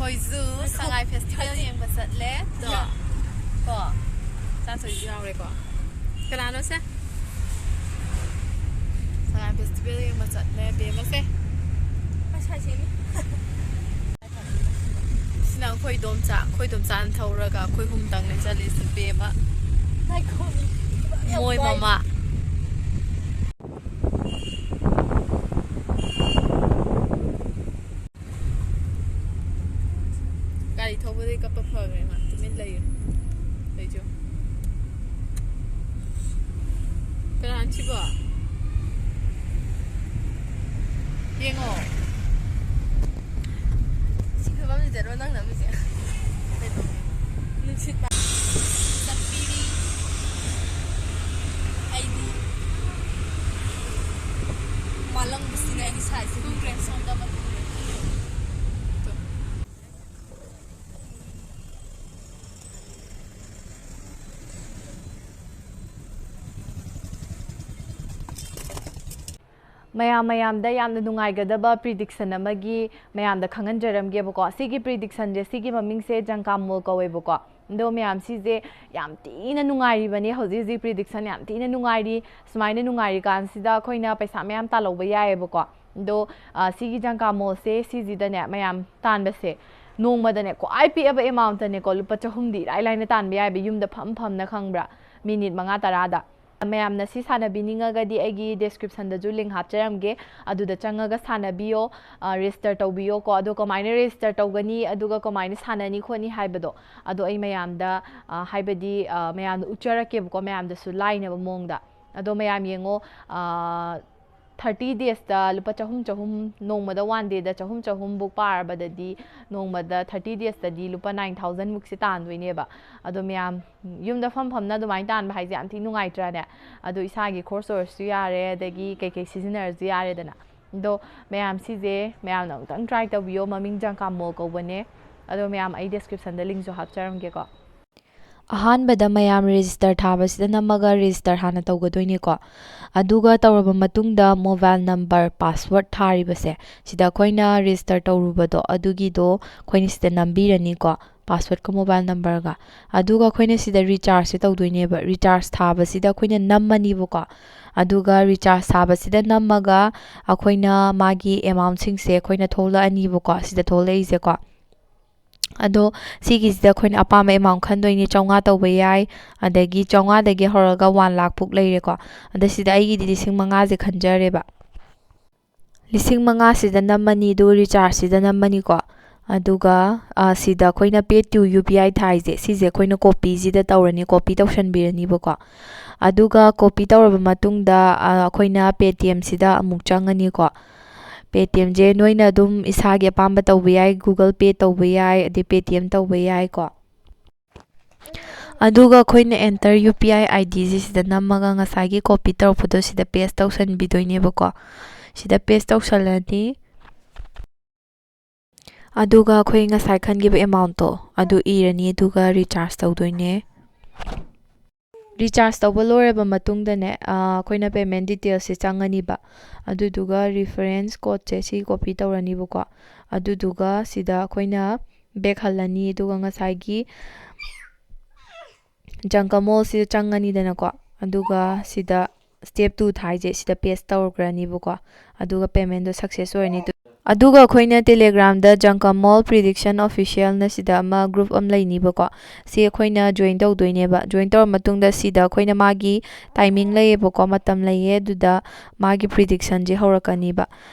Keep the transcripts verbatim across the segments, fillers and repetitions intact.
ꯑꯩꯈꯣꯏꯁꯨ ꯁꯉꯥꯏ ꯐꯦꯁꯇꯤꯚꯦꯜ ꯌꯦꯡꯕ ꯆꯠꯂꯦ꯫ ꯀꯣ? ꯆꯥꯊꯣꯏꯁꯨ ꯌꯥꯎꯔꯦꯀꯣ꯫ ꯀꯅꯥꯅꯣ ꯁꯦ? ꯁꯉꯥꯏ ꯐꯦꯁꯇꯤꯚꯦꯜ ꯌꯦꯡꯕ ꯆꯠꯂꯦ ꯕꯦꯝꯃꯁꯦ꯫ ꯁꯤꯅ ꯑꯩꯈꯣꯏ ꯏꯗꯣꯝꯆꯥ, ꯑꯩꯈꯣꯏ ꯏꯗꯣꯝꯆꯥꯅ ꯊꯧꯔꯒ ꯑꯩꯈꯣꯏ ꯑꯍꯨꯝꯇꯪꯅꯦ ꯆꯠꯂꯤꯁꯤ ꯕꯦꯝꯃ꯫ ꯃꯣꯏ ꯃꯃꯥ꯫ ꯒꯥꯔꯤ ꯊꯧꯕꯗꯩ ꯀꯞꯄ ꯐꯈ꯭ꯔꯦ ꯃꯥ꯫ ꯇꯨꯃꯤꯟ ꯂꯩꯌꯨ꯫ ꯂꯩꯖꯧ꯫ ꯀꯅꯥꯅꯣ ꯁꯤꯕꯣ? ꯌꯦꯡꯉꯣ꯫ ꯁꯤ ꯐꯤꯕꯝꯁꯤꯗꯔꯣ ꯅꯪ ꯅꯝꯃꯤꯁꯦ? ꯅꯨꯡꯁꯤꯠ꯫ ꯆꯠꯄꯤꯔꯤ꯫ ꯑꯩꯗꯤ ꯃꯥꯂꯪꯕꯁꯤꯅ ꯑꯩꯒꯤ ꯁꯥꯏꯁꯦ ꯍꯨꯈ꯭ꯔꯦ꯫ ꯁꯣꯝꯗ ꯑꯃ ꯇꯨꯔꯦ꯫ ꯃꯌꯥꯝ ꯃꯌꯥꯝꯗ ꯌꯥꯝꯅ ꯅꯨꯡꯉꯥꯏꯒꯗꯕ prediction ꯑꯃꯒꯤ ꯃꯌꯥꯝꯗ ꯈꯪꯍꯟꯖꯔꯝꯒꯦꯕꯀꯣ꯫ ꯁꯤꯒꯤ predictionꯁꯦ, ꯁꯤꯒꯤ ꯃꯃꯤꯡꯁꯦ ꯖꯪꯀꯥꯃꯣꯜ ꯀꯧꯋꯦꯕꯀꯣ꯫ ꯑꯗꯣ ꯃꯌꯥꯝ, ꯁꯤꯁꯦ ꯌꯥꯝ ꯊꯤꯅ ꯅꯨꯡꯉꯥꯏꯔꯤꯕꯅꯤ ꯍꯧꯖꯤꯛ ꯍꯧꯖꯤꯛ꯫ Prediction ꯌꯥꯝ ꯊꯤꯅ ꯅꯨꯡꯉꯥꯏꯔꯤ꯫ ꯁꯨꯃꯥꯏꯅ ꯅꯨꯡꯉꯥꯏꯔꯤꯀꯥꯟꯁꯤꯗ ꯑꯩꯈꯣꯏꯅ ꯄꯩꯁꯥ ꯃꯌꯥꯝ ꯇꯥꯜꯍꯧꯕ ꯌꯥꯏꯌꯦꯕꯀꯣ꯫ ꯑꯗꯣ, ꯑ, ꯁꯤꯒꯤ ꯖꯪꯀꯥꯃꯣꯜꯁꯦ, ꯁꯤꯁꯤꯗꯅꯦ ꯃꯌꯥꯝ ꯇꯥꯟꯕꯁꯦ, ꯅꯣꯡꯃꯗꯅꯦ ꯈ꯭ꯋꯥꯏ ꯄꯤꯛꯑꯕ amountꯇꯅꯦꯀꯣ, ꯂꯨꯄꯥ ꯆꯍꯨꯝꯗꯤ ꯏꯔꯥꯏ ꯂꯥꯏꯅ ꯇꯥꯟꯕ ꯌꯥꯏꯌꯦꯕ, ꯌꯨꯝꯗ ꯐꯝ ꯐꯝꯅ, ꯈꯪꯕ꯭ꯔꯥ? Minute ꯃꯉꯥ ꯇꯔꯥꯗ꯫ ꯃꯌꯥꯝꯅ ꯁꯤ ꯁꯥꯟꯅꯕꯤꯅꯤꯡꯉꯒꯗꯤ ꯑꯩꯒꯤ descriptionꯗꯁꯨ link ꯍꯥꯞꯆꯔꯝꯒꯦ, ꯑꯗꯨꯗ ꯆꯪꯉꯒ ꯁꯥꯟꯅꯕꯤꯌꯣ, ꯑ, register ꯇꯧꯕꯤꯌꯣꯀꯣ꯫ ꯑꯗꯣ ꯀꯃꯥꯏꯅ register ꯇꯧꯒꯅꯤ, ꯑꯗꯨꯒ ꯀꯃꯥꯏꯅ ꯁꯥꯟꯅꯅꯤ ꯈꯣꯠꯅꯤ ꯍꯥꯏꯕꯗꯣ, ꯑꯗꯣ ꯑꯩ ꯃꯌꯥꯝꯗ, ꯑ, ꯍꯥꯏꯕꯗꯤ, ꯑ, ꯃꯌꯥꯝꯗ ꯎꯠꯆꯔꯛꯀꯦꯕꯀꯣ, ꯃꯌꯥꯝꯗꯁꯨ ꯂꯥꯏꯅꯕ ꯃꯑꯣꯡꯗ꯫ ꯑꯗꯣ ꯃꯌꯥꯝ ꯌꯦꯡꯉꯣ, ꯑ, thirty daysꯇ ꯂꯨꯄꯥ ꯆꯍꯨꯝ ꯆꯍꯨꯝ, ꯅꯣꯡꯃꯗ one dayꯗ ꯆꯍꯨꯝ ꯆꯍꯨꯝꯕꯨꯛ ꯄꯥꯔꯕꯗꯗꯤ ꯅꯣꯡꯃꯗ thirty daysꯇꯗꯤ ꯂꯨꯄꯥ nine thousand ꯃꯨꯛꯁꯦ ꯇꯥꯟꯗꯣꯏꯅꯦꯕ꯫ ꯑꯗꯣ ꯃꯌꯥꯝ ꯌꯨꯝꯗ ꯐꯝ ꯐꯝꯅ ꯑꯗꯨꯃꯥꯏꯅ ꯇꯥꯟꯕ ꯍꯥꯏꯁꯦ ꯌꯥꯝ ꯊꯤ ꯅꯨꯡꯉꯥꯏꯇ꯭ꯔꯥꯅꯦ? ꯑꯗꯣ ꯏꯁꯥꯒꯤ ꯈꯣꯔꯁ ꯑꯣꯏꯔꯁꯨ ꯌꯥꯔꯦ, ꯑꯗꯒꯤ ꯀꯩꯀꯩ ꯁꯤꯖꯤꯟꯅꯔꯁꯨ ꯌꯥꯔꯦꯗꯅ꯫ ꯑꯗꯣ ꯃꯌꯥꯝ, ꯁꯤꯁꯦ ꯃꯌꯥꯝꯅ ꯑꯃꯨꯛꯇꯪ try ꯇꯧꯕꯤꯌꯣ, ꯃꯃꯤꯡ ꯖꯪꯀꯥꯃꯣꯜ ꯀꯧꯕꯅꯦ꯫ ꯑꯗꯣ ꯃꯌꯥꯝ, ꯑꯩ descriptionꯗ linkꯁꯨ ꯍꯥꯞꯆꯔꯝꯒꯦꯀꯣ꯫ ꯑꯍꯥꯟꯕꯗ ꯃꯌꯥꯝ register ꯊꯥꯕꯁꯤꯗ ꯅꯝꯃꯒ register ꯍꯥꯟꯅ ꯇꯧꯒꯗꯣꯏꯅꯤꯀꯣ꯫ ꯑꯗꯨꯒ ꯇꯧꯔꯕ ꯃꯇꯨꯡꯗ mobile number password ꯊꯥꯔꯤꯕꯁꯦ, ꯁꯤꯗ ꯑꯩꯈꯣꯏꯅ register ꯇꯧꯔꯨꯕꯗꯣ ꯑꯗꯨꯒꯤꯗꯣ ꯑꯩꯈꯣꯏꯅ ꯁꯤꯗ ꯅꯝꯕꯤꯔꯅꯤꯀꯣ, passwordꯀ mobile numberꯒ꯫ ꯑꯗꯨꯒ ꯑꯩꯈꯣꯏꯅ ꯁꯤꯗ rechargeꯁꯦ ꯇꯧꯗꯣꯏꯅꯦꯕ꯫ Recharge ꯊꯥꯕꯁꯤꯗ ꯑꯩꯈꯣꯏꯅ ꯅꯝꯃꯅꯤꯕꯀꯣ꯫ ꯑꯗꯨꯒ recharge ꯊꯥꯕꯁꯤꯗ ꯅꯝꯃꯒ ꯑꯩꯈꯣꯏꯅ ꯃꯥꯒꯤ amountꯁꯤꯡꯁꯦ ꯑꯩꯈꯣꯏꯅ ꯊꯣꯛꯂꯛꯑꯅꯤꯕꯀꯣ, ꯁꯤꯗ ꯊꯣꯛꯂꯛꯏꯁꯦꯀꯣ꯫ ꯑꯗꯣ ꯁꯤꯒꯤꯁꯤꯗ ꯑꯩꯈꯣꯏꯅ ꯑꯄꯥꯝꯕ amount ꯈꯟꯗꯣꯏꯅꯤ꯫ ꯆꯥꯝꯃꯉꯥ ꯇꯧꯕ ꯌꯥꯏ, ꯑꯗꯒꯤ ꯆꯥꯝꯃꯉꯥꯗꯒꯤ ꯍꯧꯔꯒ one lakh ꯐꯥꯎ ꯂꯩꯔꯦꯀꯣ꯫ ꯑꯗ ꯁꯤꯗ ꯑꯩꯒꯤꯗꯤ ꯂꯤꯁꯤꯡ ꯃꯉꯥꯁꯦ ꯈꯟꯖꯔꯦꯕ꯫ ꯂꯤꯁꯤꯡ ꯃꯉꯥꯁꯤꯗ ꯅꯝꯃꯅꯤ, ꯑꯗꯨ rechargeꯁꯤꯗ ꯅꯝꯃꯅꯤꯀꯣ꯫ ꯑꯗꯨꯒ, ꯑ, ꯁꯤꯗ ꯑꯩꯈꯣꯏꯅ pay to U P I ꯊꯥꯏꯁꯦ, ꯁꯤꯁꯦ ꯑꯩꯈꯣꯏꯅ copyꯁꯤꯗ ꯇꯧꯔꯅꯤ, copy ꯇꯧꯁꯟꯕꯤꯔꯅꯤꯕꯀꯣ꯫ ꯑꯗꯨꯒ copy ꯇꯧꯔꯕ ꯃꯇꯨꯡꯗ, ꯑ, ꯑꯩꯈꯣꯏꯅ Paytmꯁꯤꯗ ꯑꯃꯨꯛ ꯆꯪꯉꯅꯤꯀꯣ꯫ Paytmꯁꯦ ꯅꯣꯏꯅ ꯑꯗꯨꯝ ꯏꯁꯥꯒꯤ ꯑꯄꯥꯝꯕ ꯇꯧꯕ ꯌꯥꯏ, Google Pay ꯇꯧꯕ ꯌꯥꯏ, ꯑꯗꯩ Paytm ꯇꯧꯕ ꯌꯥꯏꯀꯣ꯫ ꯑꯗꯨꯒ ꯑꯩꯈꯣꯏꯅ enter U P I I Dꯁꯦ ꯁꯤꯗ ꯅꯝꯃꯒ ꯉꯁꯥꯏꯒꯤ copy ꯇꯧꯔꯛꯄꯗꯣ ꯁꯤꯗ paste ꯇꯧꯁꯟꯕꯤꯗꯣꯏꯅꯦꯕꯀꯣ꯫ ꯁꯤꯗ paste ꯇꯧꯁꯜꯂꯅꯤ꯫ ꯑꯗꯨꯒ ꯑꯩꯈꯣꯏ ꯉꯁꯥꯏ ꯈꯟꯈꯤꯕ amountꯇꯣ ꯑꯗꯨ ꯏꯔꯅꯤ, ꯑꯗꯨꯒ recharge ꯇꯧꯗꯣꯏꯅꯦ꯫ Recharge ꯇꯧꯕ ꯂꯣꯏꯔꯕ ꯃꯇꯨꯡꯗꯅꯦ, ꯑ, ꯑꯩꯈꯣꯏꯅ payment detailsꯁꯦ ꯆꯪꯉꯅꯤꯕ꯫ ꯑꯗꯨꯗꯨꯒ reference codeꯁꯦ ꯁꯤ copy ꯇꯧꯔꯅꯤꯕꯀꯣ꯫ ꯑꯗꯨꯗꯨꯒ ꯁꯤꯗ ꯑꯩꯈꯣꯏꯅ back ꯍꯜꯂꯅꯤ, ꯑꯗꯨꯒ ꯉꯁꯥꯏꯒꯤ Junk Mallꯁꯤꯗ ꯆꯪꯉꯅꯤꯗꯅꯀꯣ꯫ ꯑꯗꯨꯒ ꯁꯤꯗ step two ꯊꯥꯏꯁꯦ ꯁꯤꯗ paste ꯇꯧꯈ꯭ꯔꯅꯤꯕꯀꯣ꯫ ꯑꯗꯨꯒ paymentꯗꯣ success ꯑꯣꯏꯔꯅꯤ꯫ ꯑꯗꯨꯒ ꯑꯩꯈꯣꯏꯅ Telegramꯗ Junk Mall Prediction Officialꯅ ꯁꯤꯗ ꯑꯃ group ꯑꯃ ꯂꯩꯅꯤꯕꯀꯣ꯫ ꯁꯤ ꯑꯩꯈꯣꯏꯅ join ꯇꯧꯗꯣꯏꯅꯦꯕ꯫ Join ꯇꯧꯔ ꯃꯇꯨꯡꯗ ꯁꯤꯗ ꯑꯩꯈꯣꯏꯅ ꯃꯥꯒꯤ timing ꯂꯩꯌꯦꯕꯀꯣ, ꯃꯇꯝ ꯂꯩꯌꯦ꯫ ꯑꯗꯨꯗ ꯃꯥꯒꯤ predictionꯁꯦ ꯍꯧꯔꯛꯀꯅꯤꯕ꯫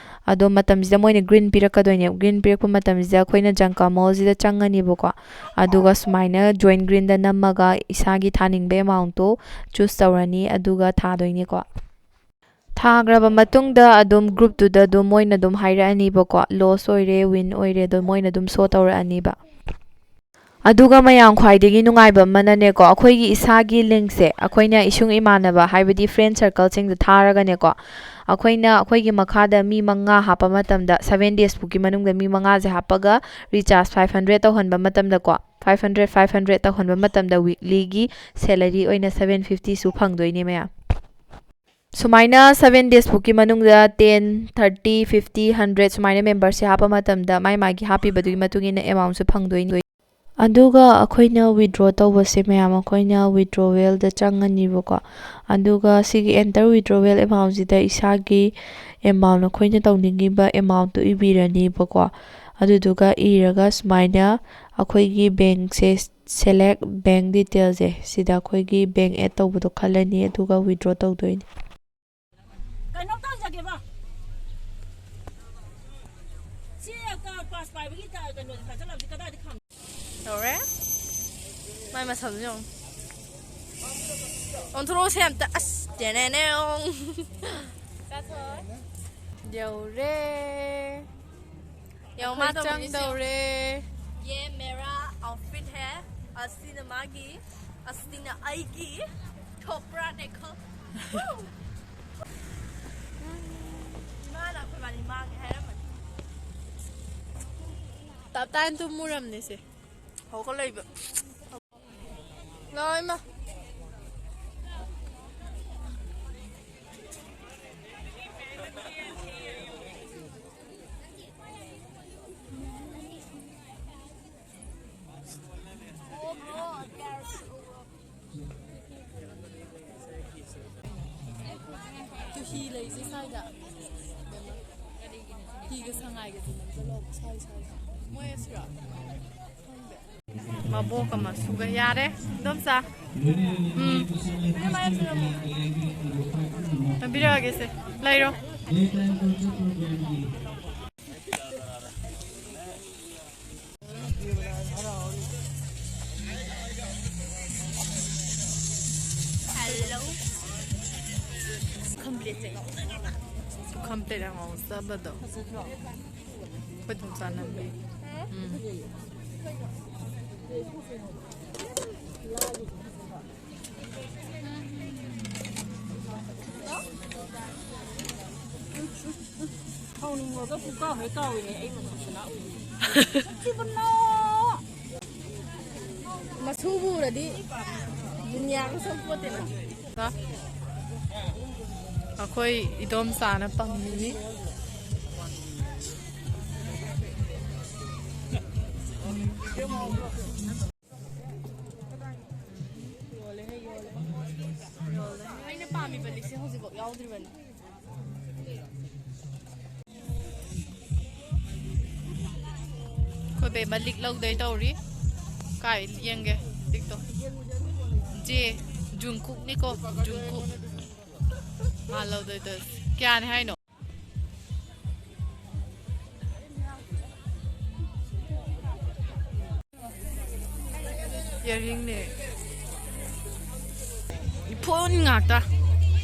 ꯑꯗꯣ ꯃꯇꯝꯁꯤꯗ ꯃꯣꯏꯅ green ꯄꯤꯔꯛꯀꯗꯣꯏꯅꯦꯕ꯫ Green ꯄꯤꯔꯛꯄ ꯃꯇꯝꯁꯤꯗ ꯑꯩꯈꯣꯏꯅ Junk Mallꯁꯤꯗ ꯆꯪꯉꯅꯤꯕꯀꯣ꯫ ꯑꯗꯨꯒ ꯁꯨꯃꯥꯏꯅ join greenꯗ ꯅꯝꯃꯒ ꯏꯁꯥꯒꯤ ꯊꯥꯅꯤꯡꯕ amountꯇꯣ choose ꯇꯧꯔꯅꯤ, ꯑꯗꯨꯒ ꯊꯥꯗꯣꯏꯅꯤꯀꯣ꯫ ꯊꯥꯈ꯭ꯔꯕ ꯃꯇꯨꯡꯗ ꯑꯗꯨꯝ groupꯇꯨꯗ ꯑꯗꯨꯝ ꯃꯣꯏꯅ ꯑꯗꯨꯝ ꯍꯥꯏꯔꯛꯑꯅꯤꯕꯀꯣ, loss ꯑꯣꯏꯔꯦ, win ꯑꯣꯏꯔꯦ, ꯑꯗꯣ ꯃꯣꯏꯅ ꯑꯗꯨꯝ show ꯇꯧꯔꯛꯑꯅꯤꯕ꯫ ꯑꯗꯨꯒ ꯃꯌꯥꯝ ꯈ꯭ꯋꯥꯏꯗꯒꯤ ꯅꯨꯡꯉꯥꯏꯕ ꯑꯃꯅꯅꯦꯀꯣ, ꯑꯩꯈꯣꯏꯒꯤ ꯏꯁꯥꯒꯤ linkꯁꯦ ꯑꯩꯈꯣꯏꯅ ꯏꯁꯨꯡ ꯏꯃꯥꯟꯅꯕ, ꯍꯥꯏꯕꯗꯤ friend circleꯁꯤꯡꯗ ꯊꯥꯔꯒꯅꯦꯀꯣ, ꯑꯩꯈꯣꯏꯅ ꯑꯩꯈꯣꯏꯒꯤ ꯃꯈꯥꯗ ꯃꯤ ꯃꯉꯥ ꯍꯥꯞꯄ ꯃꯇꯝꯗ, ꯁꯚꯦꯟ ꯗꯦꯖ ꯐꯥꯎꯒꯤ ꯃꯅꯨꯡꯗ ꯃꯤ ꯃꯉꯥꯁꯦ ꯍꯥꯞꯄꯒ ꯔꯤꯆꯥꯔꯖ ꯐꯥꯏꯚ ꯍꯟꯗ꯭ꯔꯦꯗ ꯇꯧꯍꯟꯕ ꯃꯇꯝꯗꯀꯣ, ꯐꯥꯏꯚ ꯍꯟꯗ꯭ꯔꯦꯗ, ꯐꯥꯏꯚ ꯍꯟꯗ꯭ꯔꯦꯗ ꯇꯧꯍꯟꯕ ꯃꯇꯝꯗ ꯋꯤꯛꯂꯤꯒꯤ ꯁꯦꯂꯔꯤ ꯑꯣꯏꯅ ꯁꯚꯦꯟ ꯐꯤꯐꯇꯤꯁꯨ ꯐꯪꯗꯣꯏꯅꯦ ꯃꯌꯥꯝ꯫ ꯁꯨꯃꯥꯏꯅ ꯁꯚꯦꯟ ꯗꯦꯖ ꯐꯥꯎꯒꯤ ꯃꯅꯨꯡꯗ ꯇꯦꯟ, ꯊꯥꯔꯇꯤ, ꯐꯤꯐꯇꯤ, ꯍꯟꯗ꯭ꯔꯦꯗ ꯁꯨꯃꯥꯏꯅ ꯃꯦꯝꯕꯔꯁꯤꯞ ꯍꯥꯞꯄ ꯃꯇꯝꯗ ꯃꯥꯏ ꯃꯥꯒꯤ ꯍꯥꯞꯄꯤꯕꯗꯨꯒꯤ ꯃꯇꯨꯡ ꯏꯟꯅ ꯑꯦꯃꯥꯎꯟꯁꯨ ꯐꯪꯗꯣꯏꯅꯤ꯫ ꯑꯗꯨꯒ ꯑꯩꯈꯣꯏꯅ ꯋꯤꯗ꯭ꯔꯣ ꯇꯧꯕꯁꯦ ꯃꯌꯥꯝ, ꯑꯩꯈꯣꯏꯅ ꯋꯤꯗ꯭ꯔꯣꯋꯦꯜꯗ ꯆꯪꯉꯅꯤꯕꯀꯣ꯫ ꯑꯗꯨꯒ ꯁꯤꯒꯤ ꯑꯦꯟꯇꯔ ꯋꯤꯗ꯭ꯔꯣꯋꯦꯜ ꯑꯦꯃꯥꯎꯟꯁꯤꯗ ꯏꯁꯥꯒꯤ ꯑꯦꯃꯥꯎꯟ, ꯑꯩꯈꯣꯏꯅ ꯇꯧꯅꯤꯡꯉꯤꯕ ꯑꯦꯃꯥꯎꯟꯇꯣ ꯏꯕꯤꯔꯅꯤꯕꯀꯣ꯫ ꯑꯗꯨꯗꯨꯒ ꯏꯔꯒ ꯁꯨꯃꯥꯏꯅ ꯑꯩꯈꯣꯏꯒꯤ ꯕꯦꯡꯁꯦ, ꯁꯦꯂꯦꯛ ꯕꯦꯡ ꯗꯤꯇꯦꯜꯁꯦ, ꯁꯤꯗ ꯑꯩꯈꯣꯏꯒꯤ ꯕꯦꯡ ꯑꯦꯗ ꯇꯧꯕꯗꯣ ꯈꯜꯂꯅꯤ, ꯑꯗꯨꯒ ꯋꯤꯗ꯭ꯔꯣ ꯇꯧꯗꯣꯏꯅꯤ꯫ ꯀꯩꯅꯣꯝ ꯇꯧꯖꯒꯦꯕ꯫ ꯁꯤ ꯀ-, ꯄꯥꯁ ꯄꯥꯏꯕꯒꯤ ꯀ-, ꯀꯩꯅꯣꯁꯦ ꯊꯥꯖꯜꯂꯕꯗꯤ ꯀꯗꯥꯏꯗ ꯊꯝ-? ꯇꯧꯔꯦ꯫ ꯃꯥꯏ ꯃꯁꯝꯁꯦ ꯌꯦꯡꯉꯨ꯫ ꯑꯣꯟꯊꯣꯔꯛꯑꯣꯁꯦ ꯑꯝꯇ꯫ ꯑꯁ, ꯇꯦꯅꯦꯅꯦ꯫ ꯌꯧꯔꯦ꯫ ꯌꯦꯡꯉꯣ, ꯃꯥ ꯑꯩꯈꯣꯏ ꯇꯧꯔꯤꯁꯦ꯫ ꯆꯪꯗꯧꯔꯦ꯫ ये मेरा outfit है, ꯑꯁꯤꯅ ꯃꯥꯒꯤ, ꯑꯁꯤꯅ ꯑꯩꯒꯤ ꯊꯣꯄ꯭ꯔꯥꯅꯦꯀꯣ꯫ ꯏꯃꯥꯅ ꯑꯩꯈꯣꯏ ꯏꯕꯥꯅꯤ ꯃꯥꯡꯉꯦ ꯍꯥꯏꯔꯝꯕꯅꯤ꯫ ꯇꯞ ꯇꯥꯏꯅ ꯇꯨꯝꯃꯨꯔꯝꯅꯦ ꯁꯦ꯫ ꯍꯧꯒꯠꯂꯛꯏꯕ꯫ ꯂꯥꯛꯑꯣ ꯏꯃꯥ꯫ ꯇꯨ ꯍꯤ ꯂꯩꯁꯦ ꯁ꯭ꯋꯥꯏꯗ꯫ ꯍꯤꯒ ꯁꯉꯥꯏꯒꯁꯦ ꯅꯝꯁꯤꯜꯂꯣ ꯁ꯭ꯋꯥꯏ ꯁ꯭ꯋꯥꯏꯗ꯫ ꯃꯣꯏ ꯑꯁꯤꯔꯣ? ꯈꯪꯗꯦ꯫ ꯃꯕꯣꯛꯀ ꯃꯁꯨꯒ ꯌꯥꯔꯦ, ꯏꯗꯣꯝꯆꯥ꯫ ꯎꯝ꯫ ꯄꯤꯔꯛꯑꯒꯦꯁꯦ꯫ ꯂꯩꯔꯣ꯫ ꯈꯝꯄ꯭ꯂꯦꯠ ꯌꯥꯝ ꯉꯥꯎꯖꯕꯗꯣ꯫ ꯑꯩꯈꯣꯏ ꯏꯗꯣꯝꯆꯥ ꯅꯝꯕꯤ꯫ ꯎꯝ꯫ ꯁꯥꯎꯅꯤꯡꯉꯒ ꯄꯨꯀꯥꯎ ꯍꯦꯛ ꯀꯥꯎꯏꯅꯦ ꯑꯩ ꯃꯊꯛꯁꯤꯅ꯫ ꯁꯥꯊꯤꯕꯅ꯫ ꯃꯁꯨꯕꯨ ꯎꯔꯗꯤ ꯗꯨꯅꯤꯌꯥꯒ ꯁꯣꯛꯄꯣꯠꯇꯦꯅ꯫ ꯑꯩꯈꯣꯏ ꯏꯗꯣꯝꯆꯥꯅ ꯄꯪꯉꯤ꯫ ꯑꯩꯅ ꯄꯥꯝꯃꯤꯕ ꯂꯤꯛꯁꯦ ꯍꯧꯖꯤꯛꯐꯥꯎ ꯌꯥꯎꯗ꯭ꯔꯤꯕꯅꯤ꯫ ꯑꯩꯈꯣꯏ ꯕꯦꯝꯃ ꯂꯤꯛ ꯂꯧꯗꯣꯏ ꯇꯧꯔꯤ꯫ ꯀꯥꯏ ꯌꯦꯡꯒꯦ ꯂꯤꯛꯇꯣ? ꯖꯦ, ꯖꯨꯡꯀꯨꯛꯅꯤꯀꯣ, ꯖꯨꯡꯀꯨꯛ꯫ ꯃꯥ ꯂꯧꯗꯣꯏ ꯇꯧꯔꯤ꯫ ꯀꯌꯥꯅꯤ ꯍꯥꯏꯅꯣ? ꯏꯌꯥꯔꯤꯡꯅꯦ꯫ ꯏꯐꯣꯟ ꯉꯥꯛꯇ꯫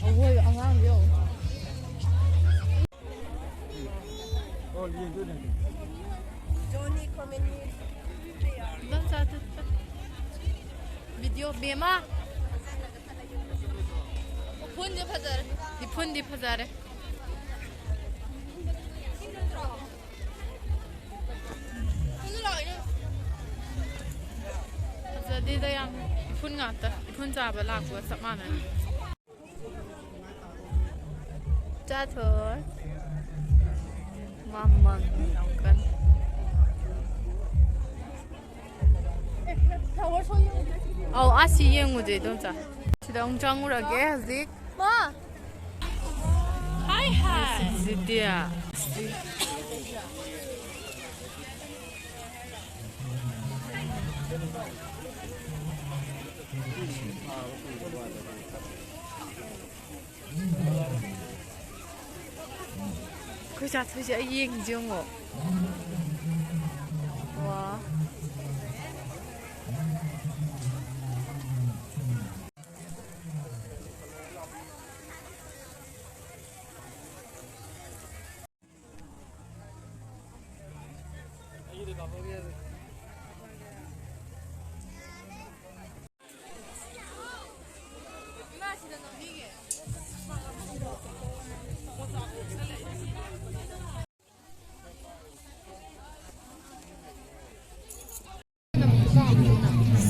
ꯑꯋꯣꯏꯕ ꯑꯉꯥꯡꯗꯣ ꯌꯦꯡꯉꯣ꯫ ꯚꯤꯗꯤꯑꯣ ꯕꯦꯝꯃ꯫ ꯏꯐꯣꯟꯁꯦ ꯐꯖꯔꯦ꯫ ꯏꯐꯣꯟꯗꯤ ꯐꯖꯔꯦ꯫ ꯐꯖꯗꯦꯗ ꯌꯥꯝ꯫ ꯏꯐꯨꯟ ꯉꯥꯛꯇ꯫ ꯏꯐꯨꯟ ꯆꯥꯕ ꯂꯥꯛꯄꯒ ꯆꯞ ꯃꯥꯟꯅꯔꯦ꯫ ꯆꯥꯊꯣꯛ꯫ ꯃꯃꯜ ꯌꯥꯝ ꯀꯟꯅ꯫ ꯑꯧ, ꯑꯁꯤ ꯌꯦꯡꯉꯨꯁꯦ, ꯏꯗꯣꯝꯆꯥ꯫ ꯁꯤꯗ ꯑꯃꯨꯛ ꯆꯪꯉꯨꯔꯒꯦ ꯍꯧꯖꯤꯛ꯫ ꯃꯥ! ꯍꯥꯏ, ꯍꯥꯏ꯫ ꯁꯤꯗꯤ꯫ ꯑꯩꯈꯣꯏ ꯆꯥꯊꯣꯏꯁꯦ ꯑꯩ ꯌꯦꯡꯉꯤꯁꯦ ꯌꯦꯡꯉꯣ꯫ ꯋꯥ꯫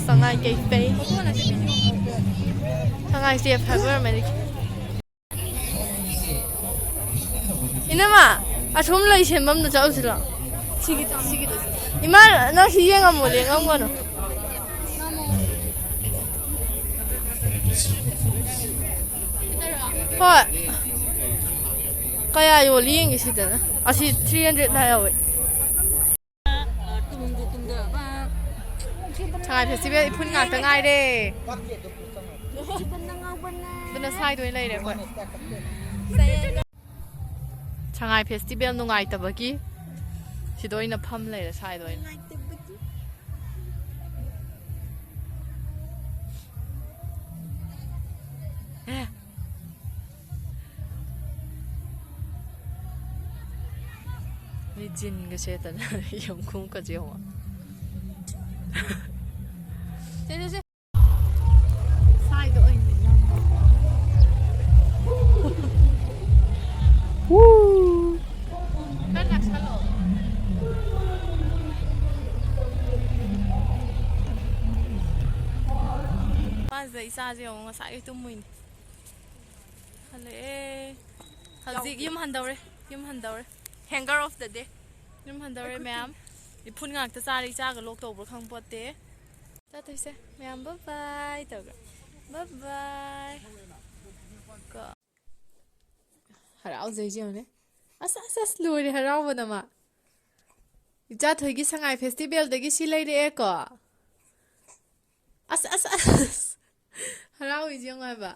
ꯁꯉꯥꯏ ꯀꯦꯐꯦ꯫ ꯁꯉꯥꯏ ꯁꯦꯐ ꯍꯥꯏꯕ ꯑꯣꯏꯔꯝꯃꯅꯤ꯫ ꯏꯅꯝꯃ, ꯑꯁꯣꯝ ꯂꯩ ꯁꯦꯝꯐꯝꯗ ꯆꯠꯂꯨꯁꯤꯔꯣ? ꯁꯤꯒꯤ, ꯁꯤꯒꯤꯗ꯫ ꯏꯃꯥ, ꯅꯪ ꯁꯤ ꯌꯦꯡꯉꯝꯃꯣ, ꯂꯦꯡꯉꯝꯒꯅꯨ꯫ ꯍꯣꯏ꯫ ꯀꯌꯥ ꯌꯣꯜꯂꯤ ꯌꯦꯡꯒꯦ ꯁꯤꯗꯅ꯫ ꯑꯁꯤ three hundred ꯍꯥꯏꯍꯧꯋꯦ꯫ ꯁꯉꯥꯏ ꯐꯦꯁꯇꯤꯚꯦꯜ ꯏꯐꯨꯟ ꯉꯥꯛꯇ ꯉꯥꯏꯔꯦ꯫ ꯑꯗꯨꯅ ꯁ꯭ꯋꯥꯏꯗ ꯑꯣꯏꯅ ꯂꯩꯔꯦ ꯑꯩꯈꯣꯏ꯫ ꯁꯉꯥꯏ ꯐꯦꯁꯇꯤꯚꯦꯜ ꯅꯨꯡꯉꯥꯏꯇꯕꯒꯤ ꯁꯤꯗ ꯑꯣꯏꯅ ꯐꯝ ꯂꯩꯔꯦ, ꯁ꯭ꯋꯥꯏꯗ ꯑꯣꯏꯅ꯫ ꯑꯦ꯫ ꯃꯤ ꯖꯤꯟꯒ ꯁꯦꯠꯇꯅ ꯌꯣꯡꯈꯨꯝꯒꯁꯦ ꯌꯦꯡꯉꯣ꯫ ꯁꯦ, ꯁꯦ, ꯁꯦ꯫ ꯁ꯭ꯋꯥꯏꯗ ꯑꯣꯏꯅ ꯂꯩꯔꯝꯃꯦ꯫ ꯈꯔ ꯅꯛꯁꯜꯂꯣ꯫ ꯃꯥꯁꯤꯗ ꯏꯆꯥꯁꯦ ꯌꯦꯡꯉꯣ, ꯉꯁꯥꯏꯒꯤ ꯇꯨꯝꯃꯨꯏꯅꯦ꯫ ꯍꯜꯂꯛꯑꯦ꯫ ꯍꯧꯖꯤꯛ ꯌꯨꯝ ꯍꯟꯗꯧꯔꯦ꯫ ꯌꯨꯝ ꯍꯟꯗꯧꯔꯦ꯫ Hanger of the day꯫ ꯌꯨꯝ ꯍꯟꯗꯧꯔꯦ ꯑꯩꯈꯣꯏ ꯃꯌꯥꯝ꯫ ꯏꯐꯨꯟ ꯉꯥꯛꯇ ꯆꯥꯔꯦ, ꯏꯆꯥꯒ ꯂꯣꯛ ꯇꯧꯕ꯭ꯔꯥ ꯈꯪꯄꯣꯠꯇꯦ꯫ ꯆꯠꯇꯣꯏꯁꯦ ꯃꯌꯥꯝ bye bye ꯇꯧꯒ꯫ Bye bye꯫ ꯀꯣ꯫ ꯍꯔꯥꯎꯖꯩꯁꯦ ꯌꯦꯡꯉꯨꯅꯦ꯫ ꯑꯁ, ꯑꯁ, ꯑꯁ, ꯂꯣꯏꯔꯦ ꯍꯔꯥꯎꯕꯅ ꯃꯥ꯫ ꯏꯆꯥꯊꯣꯏꯒꯤ ꯁꯉꯥꯏ ꯐꯦꯁꯇꯤꯚꯦꯜꯗꯒꯤ ꯁꯤ ꯂꯩꯔꯛꯑꯦꯀꯣ꯫ ꯑꯁ, ꯑꯁ, ꯑꯁ꯫ ꯍꯔꯥꯎꯏꯁꯦ ꯌꯦꯡꯉꯣ ꯍꯥꯏꯕ꯫